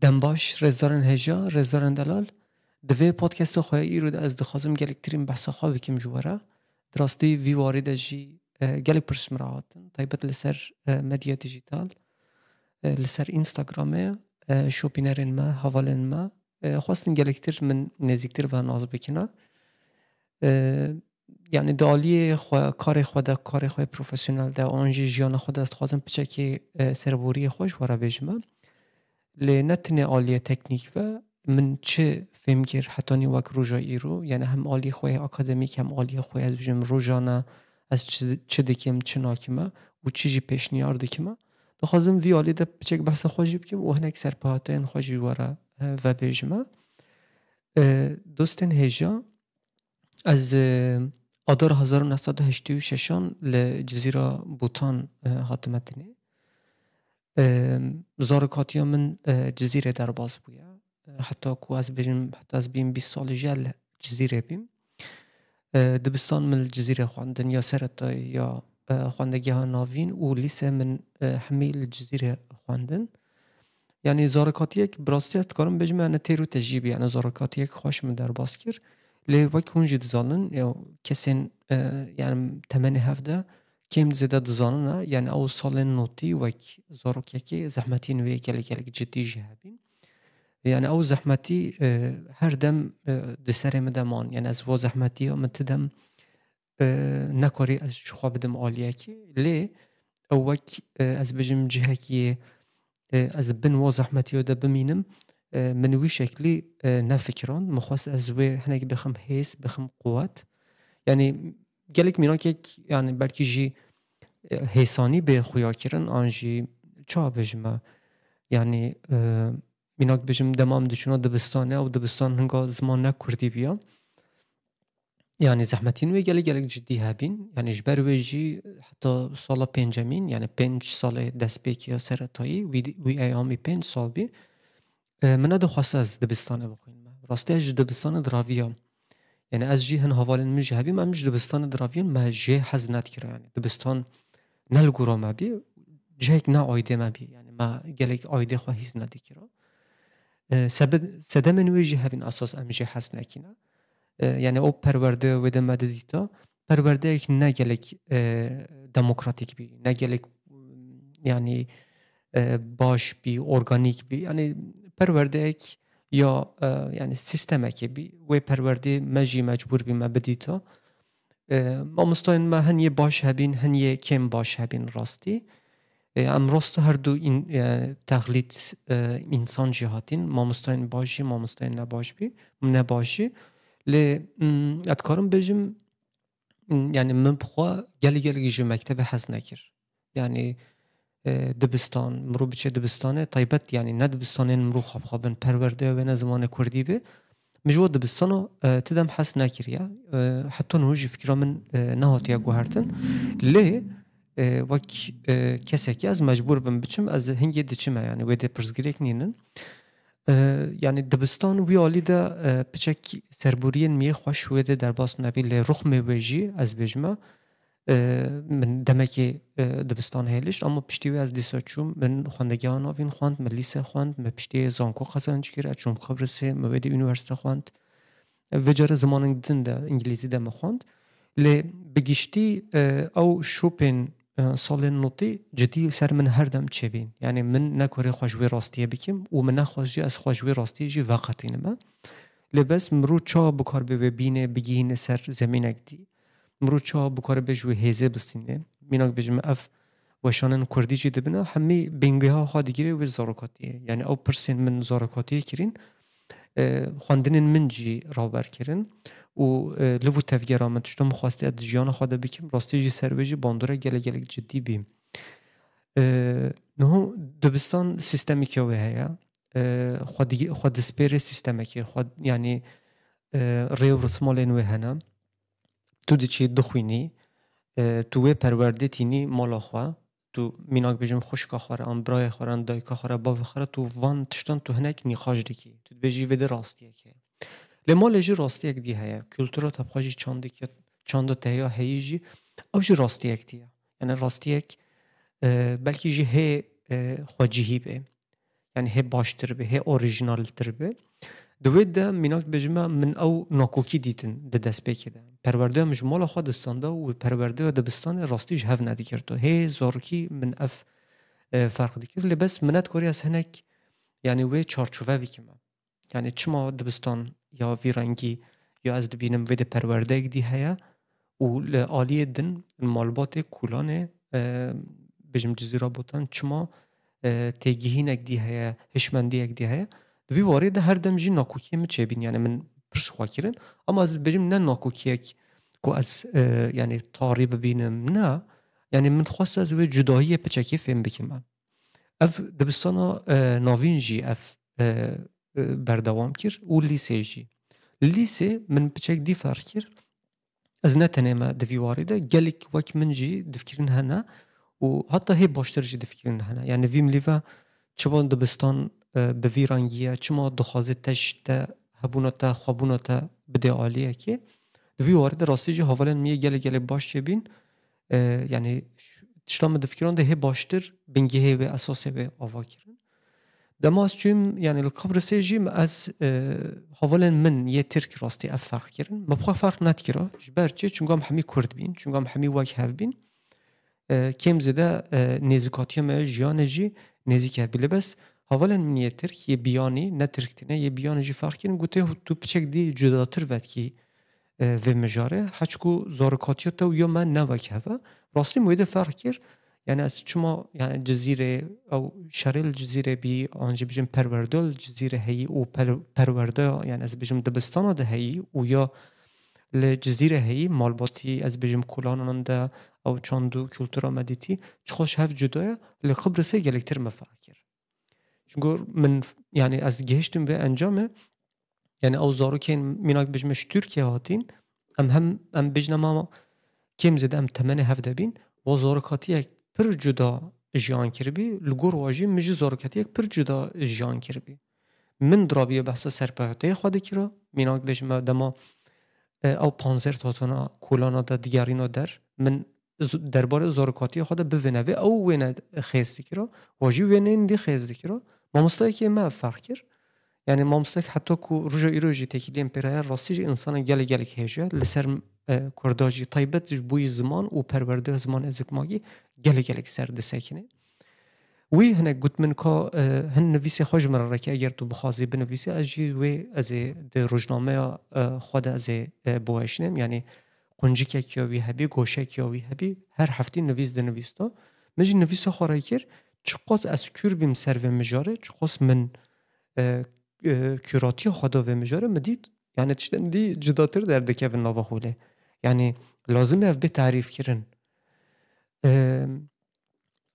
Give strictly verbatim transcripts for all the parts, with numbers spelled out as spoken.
Dem baş, rêzdarên hêja, rêzdarên delal. Di vê podcastê xwe ya îro de ez dixwazim gelektirîn behsa xwe bikim ji we re. Di rastî vî warî de jî, e, gelek pirs ji min re hatin. Taybet li ser, e, medya dijital, e, li ser Instagramê, e, şopînerên me, hevalên me, e, xwestin gelektir min nêzîktir ve nas bikine. E, Yani di aliyê xwe, karê xwe de, karê xwe profesyonel de, an jî jiyana xwe de ez dixwazim piçekê, e, serboriyê xwe ji we re bêjime. Lê ne tenê aliyê teknîk ve, min çi fêm kir hetanî wek roja îro, yani hem aliyê xwe yê akademîk, hem aliyê xwe, ez bijim, rojane ez çi, çi dikim, çi nakime û çi jî pêşniyar dikime. Dixwazim vî alî de piçek behsa xwe jî bikim û hinek serpehateyên xwe jî ji we re, e, vebêjime. E, dostên hêja, Ez, e, adar hezar û neh sed û heştê û şeşan li Cizîra Bûtan, e, hatime dinê. E, zarokatiya min, e, Cizîrê derbas bûye. E, heta ku ez bêjim, heta ez bîm bîst salî jî li Cizîrê bîm. E, dibistan min li Cizîrê xwendin, ya seretayî ya, e, xwendegeha navîn û lîse min, e, hemî li Cizîrê xwendin. Yani zarokatiyek bi rastî ez dikarim bêjim, yani têr û tejî bî, yani zarokatiyek xweş min derbas kir. Lê wek hûn jî dizanin, ya kesên, e, yani temenê hev de kêm zêde dizanin e, yani ew salên notî wek zarokekê zehmetiyên wê gelek gelek cidî jî hebîn. Yani ew zehmetî, e, her dem, e, di serê min de man. Yani ez wa zehmetiya min ti dem e, nekarî ez ji xwe bidim aliyekê. Lê ew wek, e, ez bêjim cihekî yê, e, ez bin wa zehmetiya de bimînim, e, min wî şeklî, e, nefikirand. Min xwest ez wê hinek bixim hêz, bixim quwet. Yani gelek mînakek, yani belkî jî, e, hêsanî bê xuya kirin, an jî çawa bêjime? Yani, e, mînak bêjim dema min diçûna dibistanê, ew dibistan hinga ziman ne kurdî biya. Yani zehmetiyên wê gelek gelek cidî hebîn. Yani ji ber wê jî heta sala pêncemîn, yani pênc salê destpêkê ya seretayî, wî, wî eyamî pênc sal bî. E, min nedixwest ez dibistanê bixwînime. Rastî ez ji dibistanê diraviyam. Yani ez jî hin hevalên min jî hebîn, em ji dibistanê diraviyan, me jê hez nedikira yani. Dibistan ne li gora me bî, cihek ne aydê me bî. Yani me gelek aydê xwe hîs nedikira. E, sebe-, sedemên wê jî hebîn esas em jê hez nekîne. E, yani o perwerde wê de me didîta, perwerdeyek ne gelek, e, demokratîk bî, ne gelek, yani, e, baş bî, organîk bî. Yani perwerdeyek ya, e, yani sîstemekê bî. Wê perwerdê me jî mecbûr bî me bidîta. E, mamostayên me hin yê baş hebîn, hin yê kêm baş hebîn rastî. E, em rast her du în-, e, texlît, e, însan jî hatîn. Mamostayên baş jî, mamostayên nebaş bî, nebaş jî. Lê, mm, ez dikarim bêjim, mm, yani min bi xwe gelek gelek ji mektebê hez nekir. Yani, e, dibistan, mirov biçe dibistanê, taybet yani ne dibistanên mirov xwe bi xwe bin, perwerdeya wê ne zimanê kurdî be. Min ji we dibistana, e, ti dem hez nekiriye. E, heta niha jî fikra min, e, nehatiye guhertin. Lê, e, wek, e, kesekî ez mecbûr bim biçim, ez hingê diçime, yani wê dê pirsgirêk nînin. E, yani dibistan wî alî de, e, piçek serboriyên min yê xweş wê dê derbas nebî, lê ruxmê wê jî ez bêjime, e, min demekê, e, dibistan hêlişt, ama piştî wê ez dîsa çûm, min xwendegeha navîn xwend, min lîse xwend, min piştî zanko qezenc kir, ez çûm Qibrisê, min wê dê unîversîte xwend. Vê care zimanên din de, îngilîzî de min xwend. Lê bi giştî, e, ew şopên, e, salên notî cidî ser min her dem çêbîn. Yani min nekarî xwe ji wê rastiyê bikim û min nexwest jî ez xwe ji wê rastiyê jî veqetînime. Lê bes mirov çawa bikaribe wê bînê, bigihîne ser zemînek dî? Mirov çawa bikaribe ji wê hêzê bistîne? Mînak bêjim ev weşanên kurdî jî dibine, hemî bingêha xwe digire wê zarokatiyê. Yani ew pirsên min zarokatiyê kirîn, e, xwendinên min jî raber kirin û, e, liv û tevgera min, tişta min xwestiye di jiyana xwe de bikim, rastî jî ser wê jî bandorek gelek gelek cidî bî. E, niho dibistan sîstemeke wê heye. E, xwe digi-, xwe dispêrê sîstemekê, xwe, yani, e, rê û rismalên wê hene. Tu diçî dixwînî, e, tu wê perwerdê tînî mala xwe, tu mînak bêjim xwişka xwe re, an birayê xwe re, an dayika xwe re, bavê xwe re, tu van tiştan tu hinek nîqaş dikî. Tu dibêjî vê de rastiyek heye. Lê malê jî rastiyek dî heye. Kultura te bi xwe jî çandek ya, çanda te ya heyî jî, ew jî rastiyek dî ye. Yani rastiyek, e, belkî jî hê, e, xwecihî be. yani hê baştir bi, hê orijinaltir bi. Di wê de mînak bêjime min ew nakokî dîtin di destpêkê de. Perwerdeya min ji mala xwe distanda û perwerdeya dibistanê rastî ji hev nedikirto. Hê zarokî min ev, e, ferq dikir. Lê bes min nedikariye ez hinek, yani wê çarçove bikime. Yani çima dibistan ya vî rengî ya ez dibînim vê de perwerdeyek dî heye û li aliyê din malbatê Kolanê, e, bêjim Cizîra Botan çima, e, têgihînek dî heye, hişmendiyek dî heye. Di vî warê de her dem jî nakokiyê min çêbîn, yani min pirs xwe kirin. Ama ez dibêjim ne nakokiyek ku ez, e, yani tarî bibînim, ne. Yani min dixwest ez wê cudahiyê piçekê fêm bikim. Ev dibistana, e, navîn jî ev, e, e, berdewam kir û lîsê jî. Li lîsê min piçek dî ferq kir. Ez ne tenê me di vî warî de, gelek wek min jî difikirin hene û heta hê baştir jî difikirin hene. Yani vî milî ve çima dibistan, e, bi vî rengî ye, çima dixwaze te ji te hebûna te, xwebûna te bidê aliyekê. Di vî warî de rastî jî hevalên min yê gelek gelek baş çêbîn. E, yani ş-, tişta min difikiran de hê baştir bingehê wê, esasê wê ava kirin. Dema ez çûyim, yani li Qibrisê jî ez, e, hevalên min yê Tirk rastî ev ferq kirin. Me bi xwe ferq nedikira. Ji ber çi? Çunga em hemî Kurd bîn. Çunga em hemî wek hev bîn. E, kêm zêde, e, nêzîkatiya me ya jiyanê jî nêzîk hev bî. Lê bes hevalên min yê Tirk, yê biyanî, ne Tirk tine, yê biyanî jî ferq kirin. Gote, "Hû tu piçek dî cudatir vedikî, e, vê mijarê. Heçku zarokatiya te û ya me ne wek hev e." Rastî min wê de ferq kir. Yani ez çima, yani Cizîrê, ew şerê li Cizîrê bî, an jî bijim perwerde li Cizîrê heyî û per-, perwerde, yani ez bijim dibistana de heyî û ya li Cizîrê heyî, malbatî, ez bijim kolanan de, ew çand û kultura me dîtî, çiqas hev cuda ye, li Qibrisê gelektir me ferq kir. Çünkü min, yani ez gihiştim vê encamê, yani ew zarokên mînak bijme ji Tirkiye hatîn, em hem, em bijne ma kêm zêde em temenê hev de bîn, wa zarokatiyek pir cuda jiyan kiribî, li gor wa jî min jî zarokatiyek pir cuda jiyan kiribî. Min dirabiye behsa serpewteyê xwe dikira, mînak bêjime dema, e, ew panzert hatana kolana de digerîna der, min z-, derbarê zarokatiya xwe de bivêne vê, ew wêne xêz dikira, wa jî wênên dî xêz dikira. Mamostayekê me ev ferq kir. Yani mamostayek heta ku roja îro jî têkiliyên pêre ye, rastî jî insana gelek gelek hêja li ser, e, Kurda jî taybet ji bo yî ziman û perwerdeya ziman ezikmakî gelek gelek ser disekine. Wî hinek got min ka, e, hin nivîsê xwe ji min re reke, eger tu bixwazî binivîsî, ez jî wê ez ê di rojnameya, e, xwe de ez ê, e, biweşînim. Yani quncikek ya wî hebî, goşek ya wî hebî, her heftî nivîs dinivîsta. Min jî nivîsa xwe re kir, çiqas ez kûr bîm ser vê mijarê, çiqas min, e, e, kûratiya xwe da vê mijarê, min dît, yani tiştên dî cudatir derdikevin nava holê. Yani lazim e ev bê tarîf kirin. E,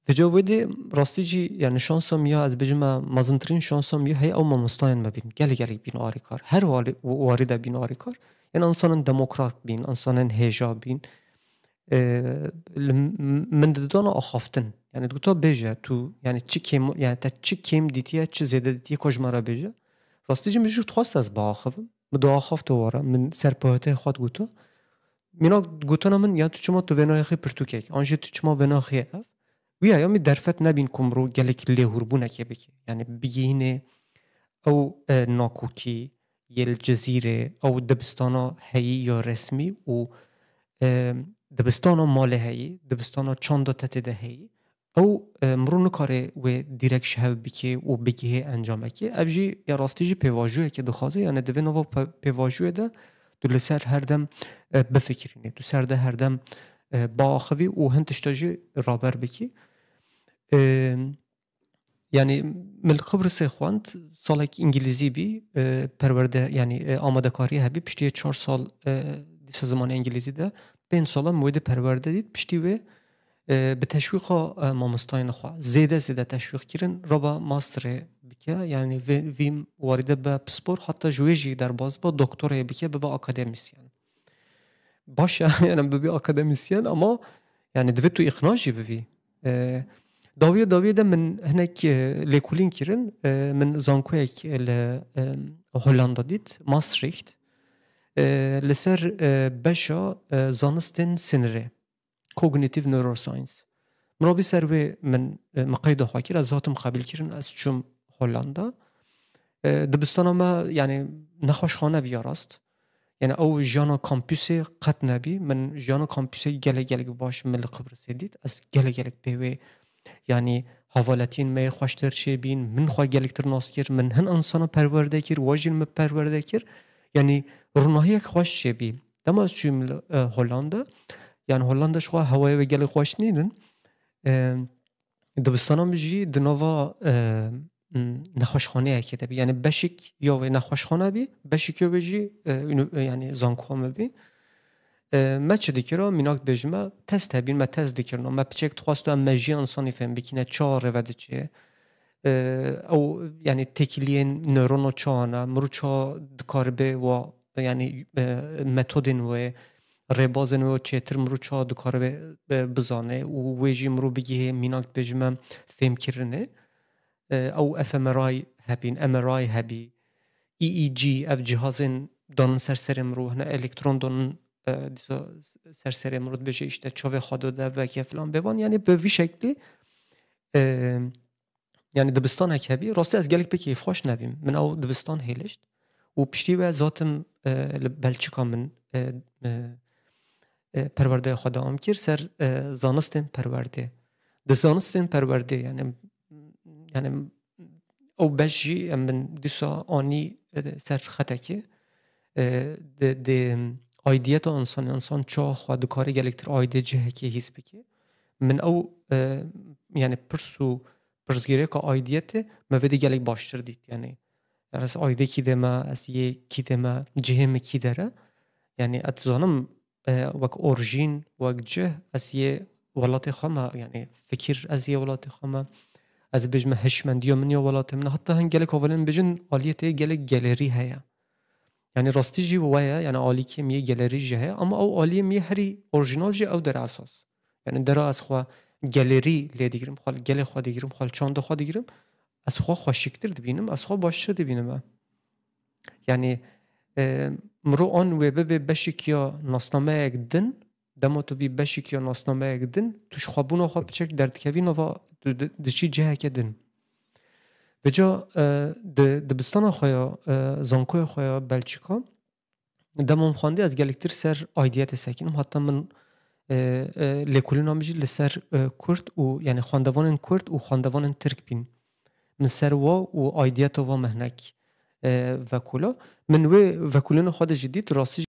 Vêca wê dê rastî jî, yani şansa min ya, ez bêjim me mezintirîn şansa min ya heye ew mamostayên me bîn. Gelek gelek bîn arîkar. Her warî, warî de bîn arîkar. Yani insanên demokrat bîn, insanên hêja bîn. E, li m-, min didana axaftin. Yani diguta bêje tu, yani çi kêm, yani te çi kêm dîtiye, çi zêde dîtiye, ku ji me re bêje. Rastî jî min jî dixwest ez biaxivim. Min diaxafto wara, min serpeweteyê xwe diguta. Mînak gotana min, ya tu çima tu vênayê xwe pirtûkek, an jî tu çima vênayê xwe ev? Wî ya min derfet nebîn ku mirov gelek lêhûrbûnekê bike. Yani bigihînê ew, e, nakokî yê li Cizîrê, ew dibistana heyî ya resmî û, e, dibistana malê heyî, dibistana çanda te tê de heyî. Ew, e, mirov nikare wê dîrek ji hev bike û bigihê encamekê. Ev jî ya rastî jî pêvajoyekê dixwaze, yani di vê nava pe-, pêvajoyê de tu li ser her dem, e, bifikirînî, tu ser de her dem, e, biaxivî û hin tişta jî raber bikî. E, yani min li Qibrisê xwend, salek îngilîzî bî, e, perwerde, yani, e, amadekariyê hebî, piştî yê çar sal, e, dîsa zimanê îngilîzî de, pênc sala min wê de perwerde dît, piştî wê e, bi teşwîqa, e, mamostayên xwe zêde zêde teşwîq kirin, raba masterê bike, yani vê, vî warî de be pispor, heta ji wê jî derbas be, doktorayê bike, bibe akademîsyen. Baş e, yani bibî akademîsyen, ama yani divê tu îqna jî bibî. E, dawiyê, dawiyê de min hinek, e, lêkolîn kirin, e, min zankoyek li, e, Hollanda dît, Maastricht, e, li ser, e, beşa, e, zanistên sinirê. Cognitive Neuroscience. Min rabî ser wê min, e, min qeyda xwe kir, ez hatim qebîl kirin, ez çûm Hollanda. E, dibistana me, yani, nexweşxane bî ya rast. Yani, ew jiyana kampusê qet nebî. Min jiyana kampusê gelek, gelek baş min li Qibrisê dît. Ez gelek, gelek pê wê, yani, havaletiyên me yê xweştir çêbîn. Min xwe gelektir nas kir. Min hin insana perwerde kir, wa jî min perwerde kir. Yani, ronahiyek xweş çêbî. Dema ez çûyim li, e, Hollanda, yani, Hollanda ji xwe hewayê wê gelek xweş nînin. E, Dibistana min jî di nava, e, m, nexweşxaneyekê de bî. Yani beşik ya wê nexweşxane bî, beşik ya wê jî, e, ünü-, e, yani zankoya me bî. E, me çi dikira, mînak dibêjime, test hebîn, me test dikirina. Me piçek dixwest em mejiyê insanî fêm bikîne, ça rêve diçe. E, ew, yani têkiliyên newrona çawa ne, mirû ça dikaribe wa, yani, e, metodên wê, rêbazên wê çêtir mirû ça dikaribe, e, bizane û wê jî mirû bigihê, mînak dibêjime, fêmkirinê. E, ew F M R I hebîn, M R I hebî, E E G, ev cihazên danin ser serê mirû, hine elektron danin, e, dîsa ser serê mirû, dibêje, işte, çavê xwe dode veke filan bêvan. Yani bi vî şeklî, e, yani dibistanek hebî. Rastî ez gelek pê kêfxweş nebîm. Min ew dibistan hêlişt û piştî wê ez hatim, e, li Belçika min, e, e, e, perwerdeya xwe dewam kir ser, e, zanistên perwerdê. Di zanistên perwerdê, yani, yani ew beş jî em bin dîsa anî, e, ser xetekê. E, di, di aidiyeta însanê, însan çawa xwe dikare gelektir aidê cihekê hîs bike. Min ew, e, yani pirs û pirsgirêka aidiyetê me vê de gelek baştir dît. Yani, yani ez aidê kî de me, ez yê kî de me, cihê min kî de re. Yani ez dizanim, e, wek orjîn, wek cih, ez yê welatê xwe me, yani fikir ez yê welatê xwe me. Ez bêjime hişmendiya min ya welatê min. Heta hin gelek hevalên bêjin aliyê te gelek gelerî heye. Yani rastî jî we ye, yani alîkê min yê gelerî jî heye, ama ew aliyê min yê herî orjînal jî ew dere esas. Yani dera ez xwe gelerî lê digirim, xwe li gelê xwe digirim, xwe li çanda xwe digirim, ez xwe xweşiktir dibînim, ez xwe baştir dibînim. Yani, e, mirû an wê bibe beşik ya nasnameyek din, dema tu bî beşik ya nasnameyek din, tu ji xwebûna xwe piçek derdikevî nava, tu di-, diçî ciheke din. Vêca, e, di dibistana xwe ya, e, zankoya xwe ya Belçika, dema min xwendî ez gelektir ser aidiyetê sekinim. Heta min, e, e, lêkolîna min jî li ser, e, Kurd û, yani xwendevanên Kurd û xwendevanên Tirk bîn. Min ser wa û aidiyeta wa mehnek, e, vekula. Min wê vekulîna xwe de jî dît, rastî